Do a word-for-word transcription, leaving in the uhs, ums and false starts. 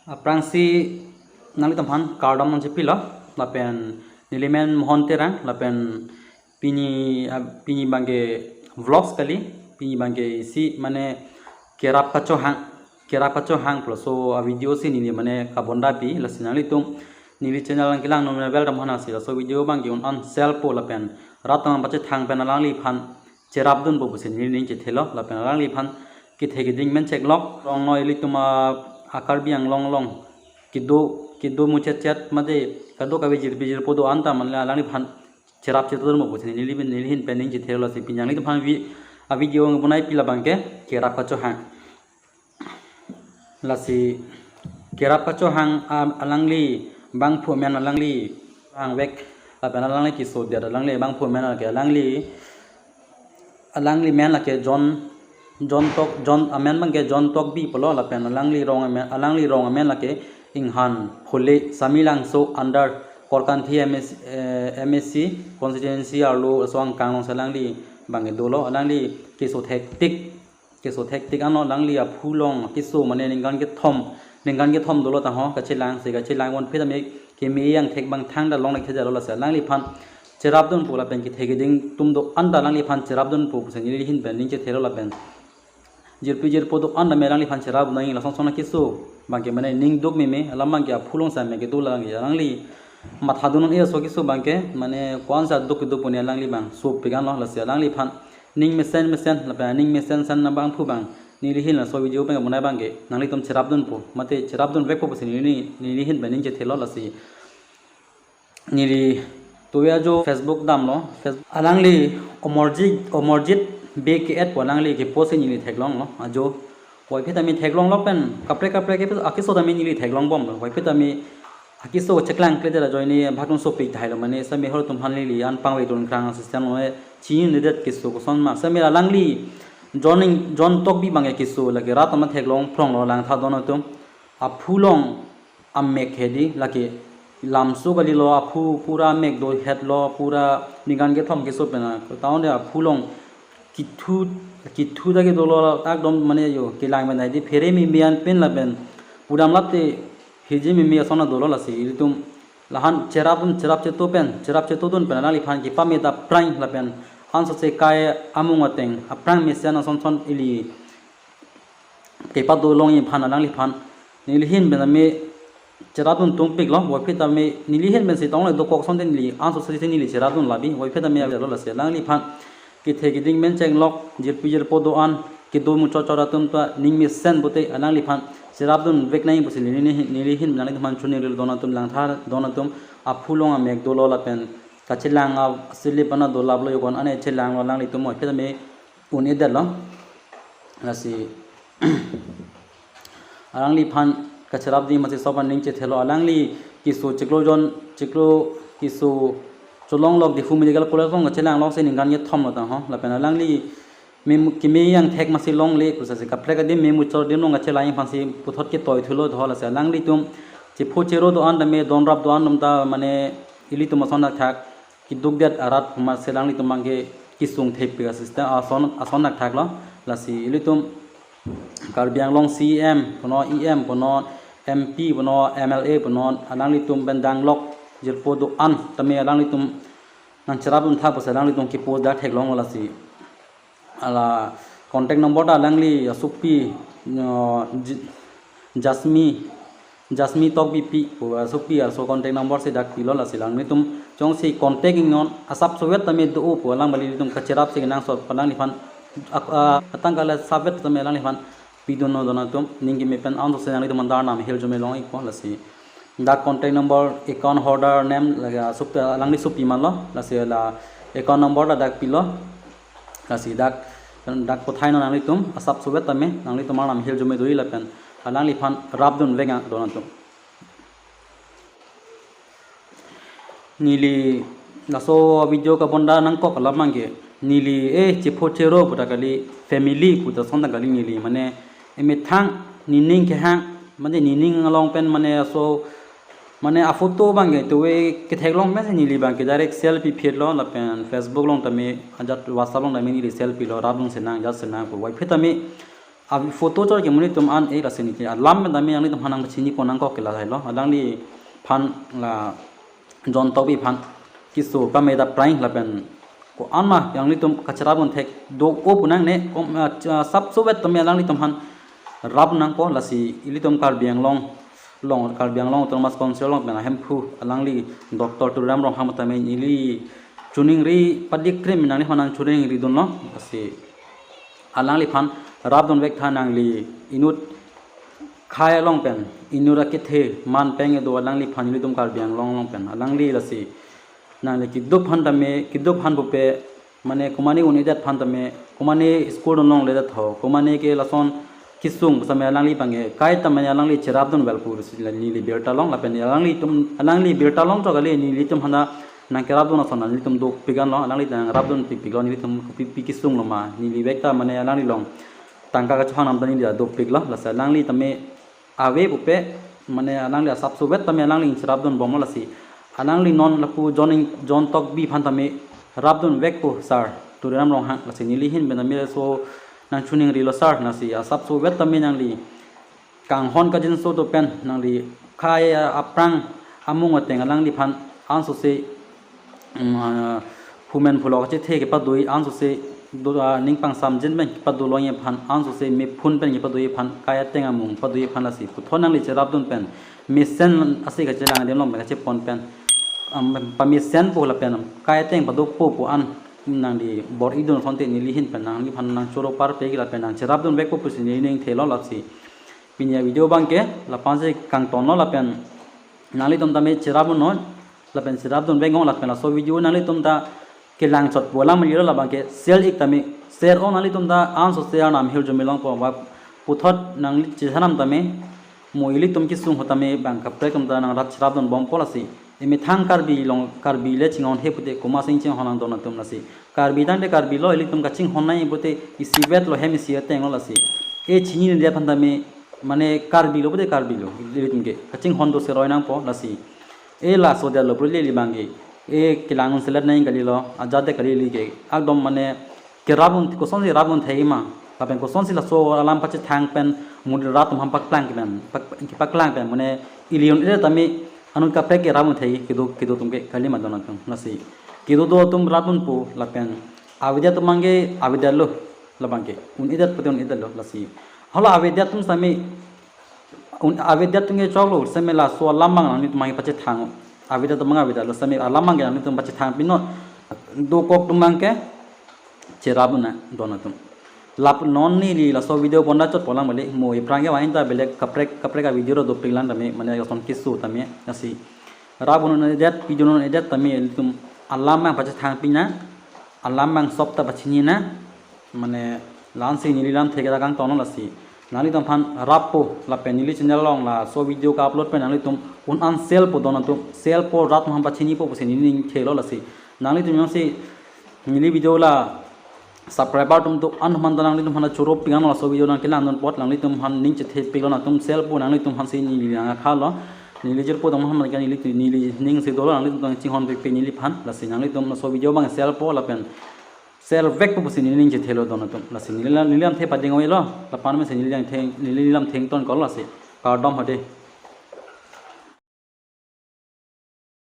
Aphrangsi nanglitum aphan kardom nangchepilo, lapen neli men Mohon Terang, lapen pini, ah, pini abangke vlogs kali, pini abangke isi mane kerap kachohang, kerap kachohang pulo laso avideo si neli mane kabondapi, lasi nanglitum neli channel nangkelang non welcome hana si, laso video abangke un-an selpo lapen rat tang pachethang pen alangliphan cherapdunpo pusi neli ning chethelo, lapen alangliphan kethe keding men cheklok. Rong noi ilitum a, a Karbi Anglong along kedo, kedo muchetchet mate kadokave jirpi jirpo do-an ta mane alangliphan cherap chetodunpo pusi neli, neli hin pen ning chethelo, lasi pini nanglitum aphan vi-, avideo bonaipi labangke kerap kachohang. Lasi kerap kachohang, a, alangli bangphu amen alangli hangvek, lapen alangli keso det alangli bangphu amen lake alangli, alangli men lake John, John Tok, John amen abangke John Tokbi pulo, lapen alangli rong amen, alangli rong amen lake Inghan Phule, Samelangso under Korkanthi M A C, eh, M A C constituency arlo aso angkang alongsi alangli abangke dolo, alangli keso thektik, keso thektik anlo, alangli aphu along keso mane ningkan kethom, ningkan kethom dolo ta ho, kachelang si kachelang, bonphit tame keme angthek abang thangta longle thejalo, lasi alangliphan cherapdunpo lapen kethe keding atum do-an ta alangliphan cherapdunpo pusi neli hin pen ning chethelo, lapen jirpi jirpo do-an tame alangliphan cherapdun nangji, lason son akeso abangke mane ning duk meme, alam abangke aphu along sa me kedo lang alangli mathadun non, e laso keso abangke mane ko-an sa duk kedo pu ne alangli abang sopik anlo, lasi alangliphan ning mesen mesen lapen ning mesen sen abangphu abang neli hin laso video pen kabonai abangke nanglitum cherapdunpo mate cherapdunvekpo pusi neli, neli hin pen ning chethelo, lasi neli tuve ajo Facebook damlo, Face-, alangli Omorjit, Omorjit B K et pu alangli kepost si neli theklonglo ajo. Bonphit tame theklonglo pen kaprek kaprek ke akeso tame neli theklongbomlo. Bonphit tame akeso cheklangkledet ajoine bhakdun sopik thailo, mane same hor atum aphan neli an pangve tun krang system lo, chinine det keso koson ma. Same alangli John, John Tokbi abangke keso lake rat tame theklong phronglo, langtha don atum, aphu along amek hedi lake lamso kalilo, aphu pura amek dohetlo, pura ningkan kethom keso pen a, ta-onde aphu along kethu, kethu ta kedolo, ekdom mane yo kelang pen hedi phere meme an pen lapen pudam lapte hirji meme ason dolo, lasi ilitum lahan cherapdun, cherap cheto pen, cherap chetodun pen alangliphan kepame ta aphrang lapen ansose kai amung ateng aphrang mesen ason son ili kepado longji aphan alangliphan neli hin pen tame cherapdun tungpiklo. Bonphit tame neli hin pensi tong le dokok asonte neli ansose si neli cherapdun labi. Bonphit tame avelo, lasi alangliphan kethe keding men cheklok, jirpi jirpo do-an kedo muchot chot atum ta ning mesen pote alangliphan cherapdunvek nangji pusi neli, neli hin nanglitum aphan choningri, don atum, langtha don atum, aphu along amek dolo lapen kachelang a slip ana dolaplo, yokon ane chelanglo alanglitum, bonphit tame un-edet lo. Lasi alangliphan kacherapdun masi sopan ning chethelo, alangli keso chiklo jon, chiklo keso cholonglok Diphu Medical College along kachelanglok si ningkan kethom lo ta ho, lapen alangli mem-, keme angthek masi longle, kusa si kaprek adim me muchot adim along kachelang aphansi puthot ketoi thulo do, lasi alanglitum chepho chero do-an tame, donrap do-an atum ta mane ilitum ason thakthak kedukdet arat masi alanglitum abangke kesung thepik a-system ason, ason thakthaklo. Lasi ilitum Karbi Anglong C E M punon, E M punon, M P punon, M L A punon, alanglitum pen danglok jirpo do-an tame alanglitum nangcherapdun tha pusi alanglitum kepost dak theklonglo, lasi ala contact number ta alangli asopi, uh, J-, Jasmi, Jasmi Tokbipi pu asopi aso contact number si dak pilo, lasi alanglitum jongsi contact ingnon asap sovet tame do pu alang bali ilitum kacherap si kenangsot pu alangliphan ak-, ah, atangka le sovet tame alangliphan pidunnon don atum, ning keme pen ansose nanglitum mandar nam hil jome long ikpo, lasi dak contact number, account holder name lake asopi, alangli sopi manlo, lasi la account number ta dak pilo. Lasi dak, dak pathainon nanglitum asap sovet tame, nanglitum arnam hil jome doji lapen alangliphan rapdunvek nang don atum. Neli laso video kabonda nangkok alam abangke, neli eh chepho chero puta kali, family puta asonta kali neli, mane emethang nening kehang, mane nening along pen mane aso, mane aphoto abangke tuve ketheklong mesi neli abangke direct selfie phitlo, lapen Facebook along tame, ajat WhatsApp along tame neli selfie lo, rapdun senang, jat senang pu. Bonphit tame Abi photo chor ke monit atum an-e lasi neli ke alam pen tame nanglitum aphan nangpachini pon nangkok ke lahai lo. Alangliphan la John Tokbi aphan keso pame ta prank lapen ko-an ma nanglitum kacherapdun thek do-o pu nangne kom, ah, ch-, ah, asapso vet tame alanglitum aphan rap nangkok lasi ilitum Karbi Anglong along, Karbi Anglong Autonomous Council along pen ahemphu alangli Doctor Tuliram Ronghang tame neli choningri padik krim nangliphan nangchoningridunlo lasi alangliphan rapdun vek tha nangli inut khei along pen inut akethe man peng kedo alangliphan ilitum Karbi Anglong along pen alangli lasi nangli keduk aphan tame keduk aphan pupe mane komane un-edet aphan tame komane school dun longledet ho komane ke lason kesung same alangli abangke kaita mane alangli cherapdun vel pu si la neli birta long lapen alanglitum alangli birta long chok kali nelitum aphan ta nangkerapdun ason nanglitum dopik anlo alangli nangrapdun pikpiklo nelitum kopi pi kesung lo ma neli vek ta mane alangli along tangka kachohang nam ta neli dopiklo lasi alangli tame ave pupe mane alangli asapso vet tame alangli cherapdun bomlo lasi alangli non lapu John Ing-, John Tokbi aphan tame rapdun vekpo sir Tuliram Ronghang lasi neli ahin pen tame laso nangchoningrilo sir lasi asapso vet tame nangli kanghon kajinso do pen nangli khei aphrang amung ateng alangliphan ansose, mm, ah, phumen phulok chethe kepado-i ansose do, ah, ning pangsamjin pen kepado longji aphan ansose mephun pen kepado-i aphan khei ateng amung pado-i aphan lasi puthot nangli cherapdun pen mesen ase kachelang adim along pen kachepon pen, am, pamesenpo lapen khei ateng padokpo pu an nangli bor-idun asonte neli ahin pen nangliphan nangchoro parpe lapen nangcherapdun vekpo pusi neli ning thelo lasi pini avideo abangke lapu-ansi kangtonlo lapen nanglitum tame cherapdunnon lapen cherapdun vek non lapen laso video nanglitum ta kelang chot bolang melilo labangke share ik tame share on nanglitum ta ansose arnam hirjume longpo ba puthot nangli chesonam tame mo ilitum kesung ahut tame bang kaprek atum ta nangrat cherapdun bompo lasi emethang Karbi along Karbi le chinghon he pute komat si chinghon nangdon atum lasi Karbi tangte Karbi lo ilitum kachinghon nai pute isivet lo hem isi ateng lo lasi e chinine dia aphan tame mane Karbi lo pute Karbi lo ilitum ke kachinghon do seroi nangpo lasi e laso dia lo pule ili abangke e kelang selet nai kalilo ajat de kali ili ke ekdom mane kerapdun kosonsi rapdun thek ma lapen kosonsi laso alam pachethang pen modi rat atum aphan paklang pen pak-, paklang pen mane ili un-edet tame anut kaprek kerapdun thek kedo kedo atum ke kali ma don atum lasi kedo do atum rapdunpo lapen avedet atum abangke avedetlo labangke un-edet pute un-edetlo lasi hala avedet atum same un-, avedet atum ke choklo same laso alam abang nanglitum abangke pachethang avedet atum abang avedetlo same alam abangke nanglitum pachethang pinon dokok atum abangke cherapdun nang don atum lap non neli laso video bonda chot polang bali mo aphrang ke vain ta belek kaprek kaprek avideo ro dopik lang tame mane lason keso tame lasi rapdun un-edet pidun un-edet tame ilitum alam abang pachethang pinang alam abang sop ta pachini nang mane la-ansi neli lamthe ke ta kangtonlo lasi nanglitum aphan rappo lapen neli channel along laso video ka-upload pen nanglitum un-an share po don atum share po rat atum aphan pachinipo pusi neli ning thelo lasi nanglitum jongsi neli video la subscriber atum do-an atum aphan ta nanglitum aphan choro pik nang laso video nangkelangdun apot nanglitum aphan ning chethe piklo atum share po nanglitum aphansi neli nang akhalo neli jirpo atum aphan ke neli neli ning si dolo nanglitum chinghon pikpik neliphan lasi nanglitum laso video abang share po lapen share vekpo pusi neli ning chethelo don atum lasi neli la neli lamthe pading oilo lapen mesi neli lamthe neli lamthe ingtonkoklo lasi kardom hode.